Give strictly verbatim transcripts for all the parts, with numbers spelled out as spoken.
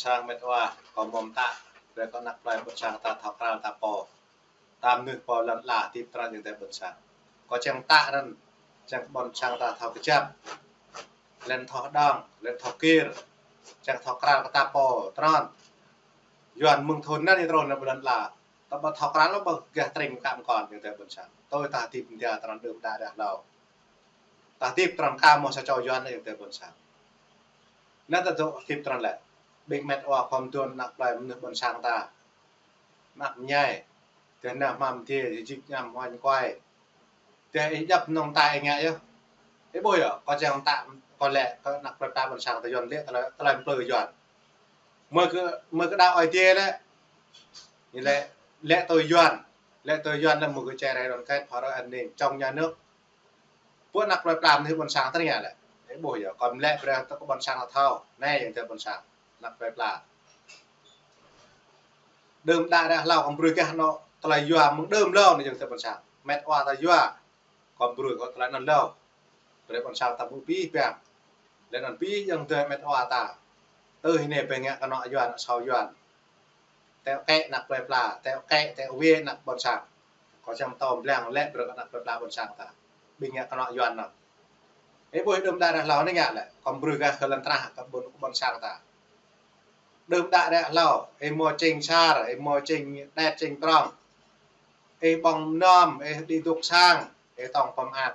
sang met wa, kâo mơ̆ng ta, brơi kơ ană plơi ƀôn sang ta thâo krăn ta pô. Ta mơnuih pô lŏn ala hơdip tơnăn ayŏng adơi ƀôn sang. Kâo čang ta anŭn, čang ƀôn sang ta thâo kơjăp. Lĕ thâo hơđong, lĕ thâo kir. Čang thâo krăn kơ ta pô tơnăn. Yuan mơ̆ng thŭn anŭn ñu truh anŭn ƀơi lŏn ala. Ta ƀu thâo krăn lŏ ƀu gah tring kăm kon ayŏng adơi ƀôn sang. Tui ta hơdip mơ̆ng tơnăn đưm đă ră hlâo. Ta hơdip tơnăn kơ mơ̆ sa čô Yuan ayŏng adơi ƀôn sang. Anŭn ta dŏ hơdip tơnăn lĕ. Ƀing met wa khŏm dŏ ană plơi mơnuih ƀôn sang ta. Mă ñai. Tơdah nao mă mơdê, jik ñăm huañ kuai. Tơdah ih djăp nŏng ta ih ngă yơh. Ih ƀuh yơh, kâo čang ta, kâo lĕ, kơ ană plơi pla ƀôn sang ta Yuan lĕ, tơlơi, tơlơi plư Yuan. Mơi kơ, mơi kơ đa ơi tiê lĕ. Ñu lĕ, lĕ tui Yuan. Lĕ tui Yuan lĕ mơi kơ čơrai đoàn kết, phá rối an ninh, chống nhà nước. Pơ ană plơi pla mơnuih ƀôn sang tơngia lĕ. Ih ƀuh yơh, kâo lĕ brơi tơ kơ ƀôn sang ta thâo. Anai ayŏng adơi ƀôn sang, ană plơi pla. Đưm đă ră hlâo kâo brơi gah anŏ tơlơi yua mơ̆ng đưm hlâo anai ayŏng adơi ƀôn sang. Met wa ta yua. Kâo brơi kơ tơlơi anŭn hlâo. Brơi ƀôn sang ta ƀu pĭ păng. Lĕ anŭn pĭ ayŏng adơi met wa ta. Tơ hĭ anai ƀing ngă kơ anŏ Yuan, asâo Yuan. Teo kĕ ană plơi pla, teo kĕ, teo wê ană ƀôn sang. Kâo čang tơm blang lĕ brơi kơ ană plơi pla ƀôn sang ta. Ƀing ngă kơ anŏ Yuan anŭn. Ih ƀuh đưm đă ră hlâo anai ngă lĕ. Kâo brơi gah kơ lŏn tơnah kơ ƀôn, kơ ƀôn sang ta. Đưm đă ră hlâo, ih mơ̆ čing sar, ih mơ̆ čing đet čing prong. Ih ƀơ̆ng mơnam, ih đĭ dŏ sang, ih tŏng pơmơak.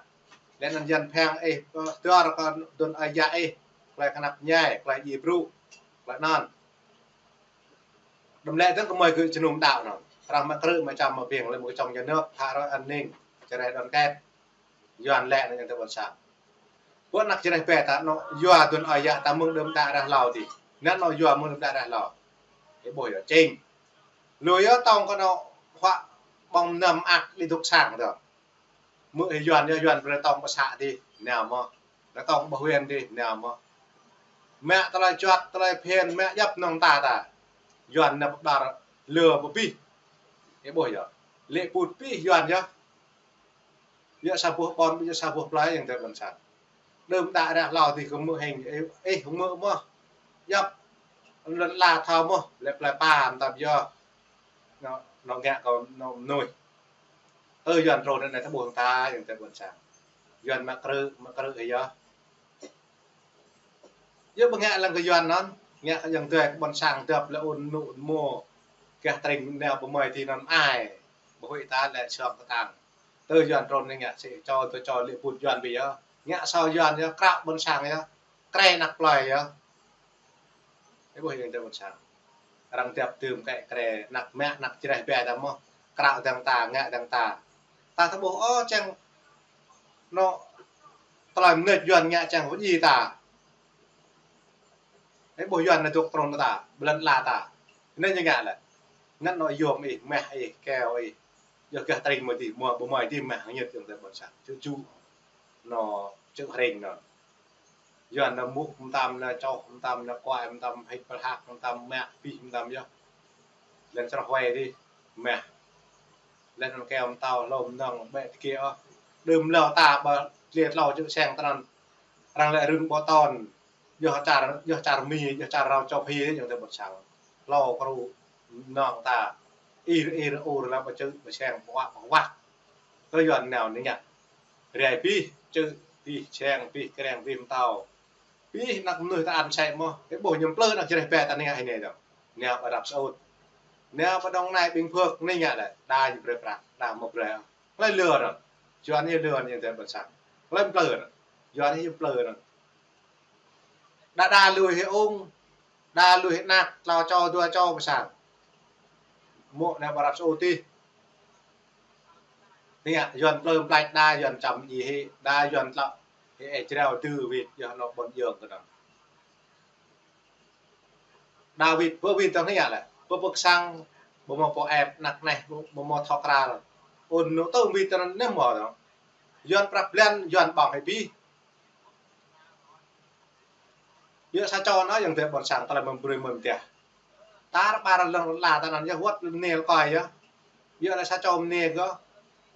Lĕ anŭn yan phang ih, ơ, dŏ kơ dŭn ơi yă ih. Klei kơnăp ñai, klei djai brŭ. Klei anŭn. Đưm lĕ tơ̆ng kơ mơi kơ jơnum đaŏ anŭn. Arăng mă krư̆ mă čăm mă ƀing, lĕ mơi kơ chống nhà nước, phá rối an ninh, čơrai đoàn kết. Yuan lĕ anŭn ayŏng adơi ƀôn sang. Pơ ană čơrai pĕ ta anŏ yua dŭn ơi yă ta mơ̆ng đưm đă ră hlâo dih. Anŭn anŏ yua mơ̆ng đưm đă ră hlâo. Ih ƀuh yơh čing. Lui yơh tŏng kơ anŏ huă ƀơ̆ng mơnam mơak đĭ dŏ sang tơ. Mơ̆ hĭ Yuan yơh Yuan brơi tŏng pơ să dih. Nao mơ̆. Lĕ tŏng pơ huyện dih. Nao mơ̆. Mă tơlơi čuăt, tơlơi phiăn, mă djăp nŏng ta ta. Yuan nao pơ ƀar lơ pơ pĭ. Ih ƀuh yơh. Lĕ put pĭ Yuan yơh. Yua sa boh ƀôn, yua sa boh plơi ayŏng adơi ƀôn sang. Đưm đă ră hlâo dih kơ mơ̆ hĭng, ih, ih mơ̆ mơ̆. Djăp, lŏn ala thâo mơ̆, lĕ plơi pla mơtam yơh. Anŏ, anŏ ngă kơ anŏ mơnuih. Tơ Yuan truh anai ta ƀuh ta ayŏng adơi ƀôn sang. Yuan mă krư̆, mă krư̆ yơh. Yua ƀu ngă lăng kơ Yuan anŭn, ngă kơ ayŏng adơi ƀôn sang dăp lĕ ôn nŭ ôn mô. Gah tring nao ƀu mơi dih anŭn ai. Ƀu huĭ ta lĕ sŏng kơtang. Tơ Yuan truh anai ngă sĭ čô tơ čô lĕ put Yuan ƀu yơh. Ngă asâo Yuan yơh, krao ƀôn sang yơh. Krê ană plơi yơh. Ih ƀuh ayŏng adơi ƀôn sang. Arăng dăp tơm kĕ krê ană mă ană čơrai pĕ ta mơ̆. Krao dơ̆ng ta, ngă dơ̆ng ta. Ta ta ƀuh ôh čang anŏ tơlơi mơneč Yuan ngă čang wơ̆t djai ta. Ih ƀuh Yuan anai dŏ trŭn ta, ƀơi lŏn ala ta. Anai ñu ngă lĕ. Anŭn anŏ yôm ih, mah ih, keo ih. Yua gah tring mơi dih, mơ̆ ƀu mơi dih mah ngă ayŏng adơi ƀôn sang. Ču ču. Anŏ čư̆ hrĕng anŭn. Yuan anŭn mŭk mơtam, anŭn čoh mơtam, anŭn kuai mơtam, hĭ pơlhak mơtam, mă pih mơtam yơh. Lĕ čroh wai dih, mah. Lĕ anŭn keo mơtâo, hlô mơnơ̆ng, ƀĕ tơkiă ôh. Đưm hlâo ta ƀă tliê tlâo čư̆ seng tơnăn. Arăng lĕ rưng ƀô ton. Yơh čar, yơh čar Mi, yơh čar rao čô phi, ayŏng adơi ƀôn sang. Hlâo kru mơnơ̆ng ta. Ir, ir, ur, lăm ƀă čư̆, ƀă seng, ƀă wăk, ƀă wăk. Tơ Yuan nao anai ngă. Rai pih, čư̆, pih, seng, pih, kreng, pih, mơtâo. Pih ană mơnuih ta ăn sĕ mơ̆. Ih ƀuh ñu plư ană čơrai pĕ ta anai ngă hĭ anai dŏ. Nao pơ Arab Saudi. Nao pơ Đồng Nai Bình Phước anai ngă lĕ. Đa ñu brơi prăk, đa mơ̆ brơi. Hlơi lơ anŭn. Yuan ñu lơ anŭn ayŏng adơi ƀôn sang. Hlơi plư anŭn. Yuan ñu plư anŭn. Đa đa lui hĭ ung, đa lui hĭ ană, tlâo čô, dua čô pơ sang. Mơ̆ nao pơ Arab Saudi. Anai ngă Yuan plư plač đa Yuan čăm djai hĭ, đa Yuan tlŏ hĭ ih jrao tơ wĭt yơh anŏ ƀôn yơ̆ng kơnơ̆ng. Đa wĭt, pơ wĭt tơ̆ng anai ngă lĕ. Pơ pơ kơsang, ƀu mơ̆ pô ĕp ană anai, ƀu, ƀu mơ̆ thâo krăn. Ôn nŭ tơ̆ng wĭt tơnăn anai mơ̆ tơ̆ng. Yuan prăp blan, Yuan ƀơ̆ng hĭ pih. Yua sa čô anŭn ayŏng adơi ƀôn sang tơlơi mơ̆ng brơi mơ̆ng tơdah. Tar ƀar lŏn ala ta anŭn yơh wơ̆t mơnê lơkơi yơh. Yua lĕ sa čô mơnê kơ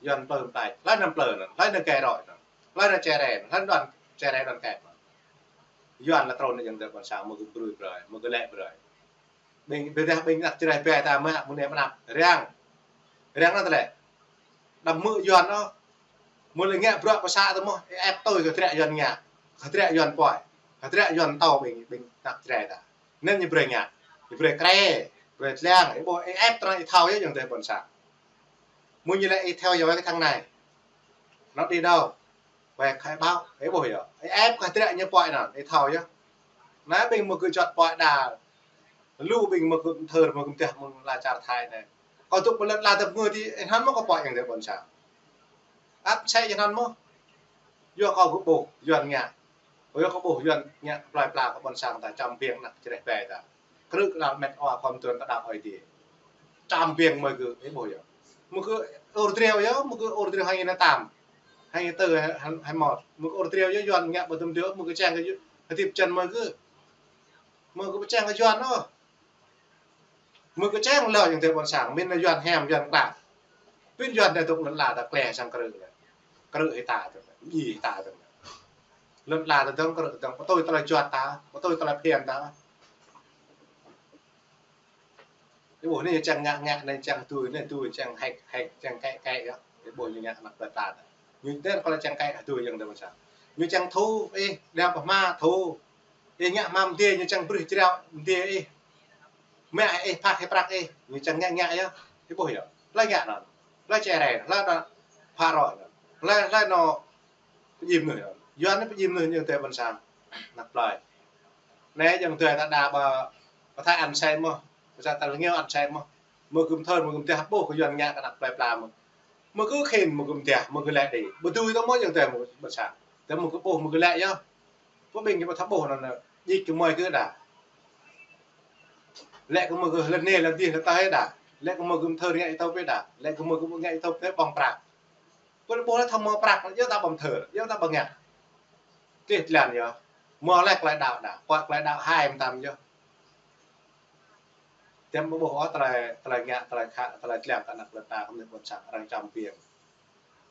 Yuan plư mơtač. Hlơi anŭn plư anŭn, hlơi anŭn kơ roi anŭn, hlơi anŭn čơrai anŭn, hlơi anŭn čơrai anŭn kĕ anŭn. Yuan lĕ trŭn anŭn ayŏng adơi ƀôn sang mơ̆ kơ brơi brơi, mơ̆ kơ lĕ brơi. Ƀing, ƀiădah ƀing anăk Jrai ƀai ta mă, mơ̆ng anai mơnăp. Răng. Răng anŭn tơlơi. Đăm hmư̆ Yuan ôh. Mơ̆ lĕ ngă bruă pơsă tơ mơ̆, ĕp tui kơ hơdră Yuan ngă. Hơdră Yuan pơhiăp. Hơdră Yuan tŏ ƀing, ƀing anăk Jrai ta. Anŭn ñu brơi ngă. Ñu brơi krĕ, brơi tlang, ih ƀuh, ih ĕp tơnă ih thâo yơh, ayŏng adơi ƀôn sang. Mơ̆ ñu lĕ ih theo dõi cái thằng này. Nó đi đâu? Phải khai báo, ih ƀuh yơh. Ih ĕp kơ hơdră ñu pơhiăp anŭn, ih thâo yơh. Anai ƀing mơ̆ gơ̆ juăt pơhiăp đa. Lu ƀing mơ̆ gơ̆ thơr, mơ̆ gơ̆ teh mơ̆ng ala čar Thái anai. Kâo tŭk pơlĕt ala tơp ngơ ti, ih anŭn mơ̆ kâo pơhiăp ayŏng adơi ƀôn sang. Ăt sĕ ih anŭn mơ̆. Yua kâo gơ̆ ƀuh, Yuan ngă. Yua kâo ƀuh, Yuan ngă plơi pla kơ ƀôn sang ta čăm biêng anăk Jrai ƀai ta. Krư̆ kơ đăl met wa khŏm tuan ta đăo ơi ti. Čăm biêng mơ̆ gơ̆, ih ƀuh yơh. Mơ̆ gơ̆ ur driâo yơh, mơ̆ gơ̆ ur driâo hai nghìn lẻ tám. Hai nghìn tư, hai, hai mốt. Mơ̆ gơ̆ ur driâo yơh, Yuan ngă ƀu tŭm driâo, mơ̆ gơ̆ čang kơ hơdip čan mơ̆ gơ̆. Mơ̆ gơ̆ pơčang kơ Yuan ôh. Mơ̆ kơčeng lơ ayŏng adơi ƀôn sang, mĭn lĕ Yuan hiam, Yuan klă. Pĭn Yuan ta tŭk lŏn ala ta klĕ sang krư̆ lĕ. Krư̆ hĭ ta tŭk, djai hĭ ta tŭk. Lŏn ala ta dơ̆ng, krư̆ dơ̆ng, pơtui tơlơi juăt ta, pơtui tơlơi phiăn ta. Ih ƀuh anai čang ngă ngă, anai čang tui, anai tui, čang hĕk hĕk, čang kĕ kĕ yơh. Ih ƀuh ñu ngă anăk plơi pla ta. Ñu tơl kơ lĕ čang kĕ tui ayŏng adơi ƀôn sang. Ñu čang thu, ih, đeo pơhma thu. Ih ngă hmam dê, ñu čang brih jrao dê ih. Mă ih phak ih prăk ih, ñu čang ngă ngă yơh. Ih ƀuh yơh. Hlơi ngă anŭn. Hlơi čere, hlơi anŭn phak roi anŭn. Hlơi, hlơi anŭn pơjim mơnuih anŭn. Yuan anai pơjim mơnuih ayŏng adơi ƀôn sang. Anăk plơi. Anai ayŏng adơi ta đa ƀă, ƀă Thái ăn sĕ mơ̆. Ƀă ta lĕ ngeo ăn sĕ mơ̆. Mơ̆ gơ̆m thơr, mơ̆ gơ̆m teh ƀuh kơ Yuan ngă kơ anăk plơi pla mơ̆. Mơ̆ gơ̆ khĭn, mơ̆ gơ̆m teh, mơ̆ gơ̆ lĕ đĭ. Ƀu dưi tơ mơ̆ ayŏng adơi ƀôn sang. Tơ mơ̆ gơ̆ ƀuh, mơ̆ gơ̆ lĕ yơh. Pô ƀing gơ̆ ƀu thâo ƀuh anŭn, djik kơ mơi gơ̆ đa. Lĕ kơ mơi gơ̆ lĕ anai lĕ dih lĕ tơi đa. Lĕ kơ mơi gơ̆m thơr ngă ih tŏ pê đa. Lĕ kơ mơi gơ̆m ngă ih tŏ pê ƀơ̆ng prăk. Pô ƀuh lĕ thâo mơi prăk, yơh ta ƀơ̆ng thơr, yơh ta ƀơ̆ng ngă. Tih tlan yơh. Mơi lĕ tơlơi đaŏ đa. Pơhiăp tơlơi đaŏ hai mơtam yơh. Tơm ƀuh ôh tơlơi, tơlơi ngă, tơlơi khă, tơlơi tlang kơ anăk plơi pla kơ mơnuih ƀôn sang arăng čăm biêng.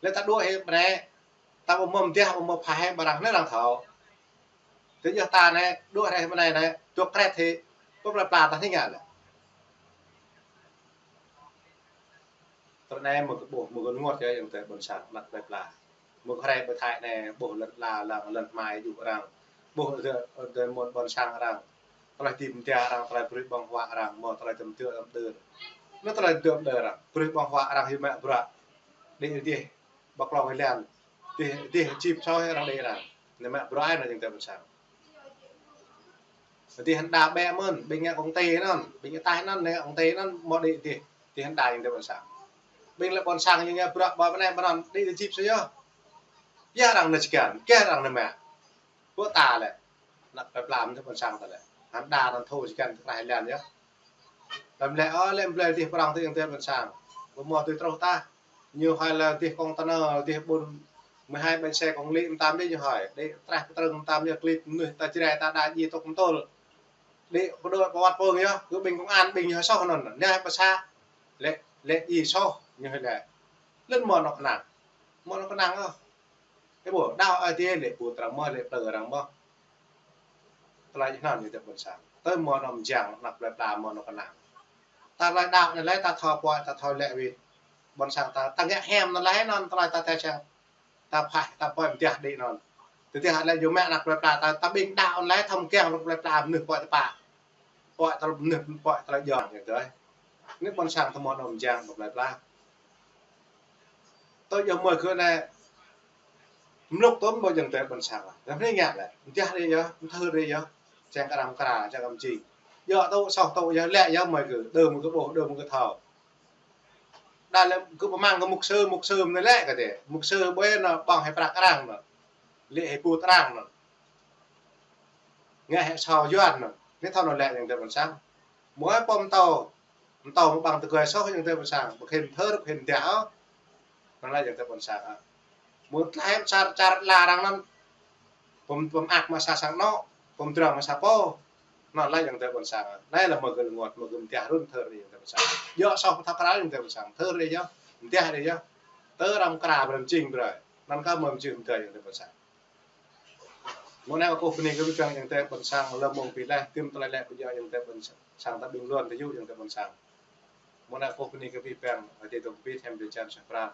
Lĕ ta đuaĭ hĭ ƀơi anai, ta ƀu mơ̆m deh, ƀu mơ̆m phah hĭ ƀơi arăng anai arăng thâo. Tơ yơh ta anai, đuaĭ rai ƀơi anai anai, dŏ krĕt hĭ, ƀơi plơi pla ta anai ngă lĕ. Tơ anai mơ̆ gơ̆ ƀuh, mơ̆ gơ̆ rơngot yơh ayŏng adơi ƀôn sang, anăk plơi pla. Mơ̆ gơ̆ rai ƀơi Thái anai, ƀuh lŏn ala, lŏn, lŏn hmai djŭ arăng. Ƀuh adơi, adơi mơ̆n ƀôn sang arăng. Tơlơi tĭm tia arăng, tơlơi brơi ƀơ̆ng huă arăng, mơ̆ tơlơi tơm tơm tơm đơr. Anŭn tơlơi tơm đơr arăng, brơi ƀơ̆ng huă arăng hyu mă bruă. Đĭ dih, ƀă klông hĭ lan. Dih, dih čip soi arăng đĭ arăng. Anai mă bruă anŭn ayŏng adơi ƀôn sang. Dih hăng đa ƀĕ mơ̆n, ƀing ngă công ty anŭn, ƀing ngă taih anŭn, anai công ty anŭn, mơ̆ đĭ dih, dih hăng đa ayŏng adơi ƀôn sang. Ƀing lĕ ƀôn sang ñu ngă bruă ƀơi anai ƀơi anŭn, đĭ dih čip soi yơh. Yơh arăng anai čơkăn, kơ arăng anai mă. Ƀơi ta lĕ. Anăk plơi pla mơ̆n tơ ƀôn sang ta lĕ. Hăng đa anŭn thu čơkăn tơkrah hĭ lan yơh. Lăm lĕ, ơ, lĕ blơi dih prong tơ ayŏng adơi ƀôn sang. Ƀu mơ̆ tui truh tah. Ñu hơi lĕ dih container, dih ƀun mười hai bánh xe công lý mơtam đĭ ñu hơi. Đĭ trah pơtrưng mơtam yơh klip mơnuih ta Jrai ta đa djai tŏk mơtŭl. Đĭ pơdŏ pơwăt pơng yơh, kơ ƀing công an ƀing ñu hơi soh anŭn. Anai pơsă. Lĕ, lĕ djai soh ñu hơi lĕ. Lĕ mơ̆ anŏ kơnang. Mơ̆ anŏ kơnang ôh. Ih ƀuh, đaŏ ai tiê lĕ ƀu arăng mơ̆, lĕ plơi arăng mơ̆. Tơlơi anŭn ñu tơ ƀôn sang. Tơ mơ̆ anŏ mơjang, anăk plơi pla mơ̆ anŏ kơnang. Ta tơlơi đaŏ anai lĕ ta thâo pơhiăp, ta thâo lĕ wĭt. Ƀôn sang ta, ta ngă hiam anŭn lĕ anŭn tơlơi ta tơčang. Ta phah, ta pơhiăp mơ̆ dih đĭ anŭn. Tơdah lĕ yua mă anăk plơi pla ta, ta ƀing đaŏ anŭn lĕ thâo mơkeng anăk plơi pla mơnuih pơhiăp tơpă. Pơhiăp tơlơi mơnuih, pơhiăp tơlơi djŏ anŭn tơ. Anai ƀôn sang tơ mơ̆ anŏ mơjang anăk plơi pla. Tơ yơh mơi gơ̆ anai mlŭk tơm ƀơi ayŏng adơi ƀôn sang. Lăm anai ngă lĕ, mơdih đĭ yơh, mơthơr đĭ yơh. Čang kơ arăng kra, čang kơ mơjing. Yơh tŭ, soh tŭ yơh, lĕ yơh mơi gơ̆, đơ mơi gơ̆ ƀuh, đơ mơi gơ̆ thâo. Đa lĕ gơ̆ pơmăng kơ mục sư, mục sư mơ̆n lĕ kơ tê. Mục sư ƀơi anŭn ƀơ̆ng hĭ prăk arăng anŭn. Lĕ hĭ put arăng anŭn. Ngă hĭ sô Yuan anŭn. Anai thâo anŭn lĕ ayŏng adơi ƀôn sang. Mơi pơm tâo. Mơ̆ tâo mơ̆ ƀơ̆ng tơgơi soh ayŏng adơi ƀôn sang. Ƀu khĭn thơr, ƀu khĭn deh ôh. Anŭn lĕ ayŏng adơi ƀôn sang. Mơ̆ tlaih čar, čar ala arăng anŭn. Pơm, pơm ak mă sa sang anŏ. Pơm drŏng mă sa pô. Anŭn lĕ ayŏng adơi ƀôn sang. Anai lĕ mơi gơ̆ rơngot, mơi gơ̆ mơdih run thơr đĭ ayŏng adơi ƀôn sang. Djŏ soh pơthâo krăn ayŏng adơi ƀôn sang. Thơr đĭ yơh. Mơdih đĭ yơh. Tơ arăng kra brơi mơjing brơi. Anŭn kơ mơi mơjing mơdih ayŏng adơi ƀôn sang. Mơ̆ng anai kâo bơni kơ abih bang ayŏng adơi ƀôn sang, lơ̆m mơ̆ng abih laih, tơm tơlơi lĕ pơjing ayŏng adơi ƀôn sang, ta ƀing lŏn tơjuh ayŏng adơi ƀôn sang. Mơ̆ng anai kâo bơni kơ abih bang, Ơi Adai dŏ pơ abih, hiam biă čan suaih pran.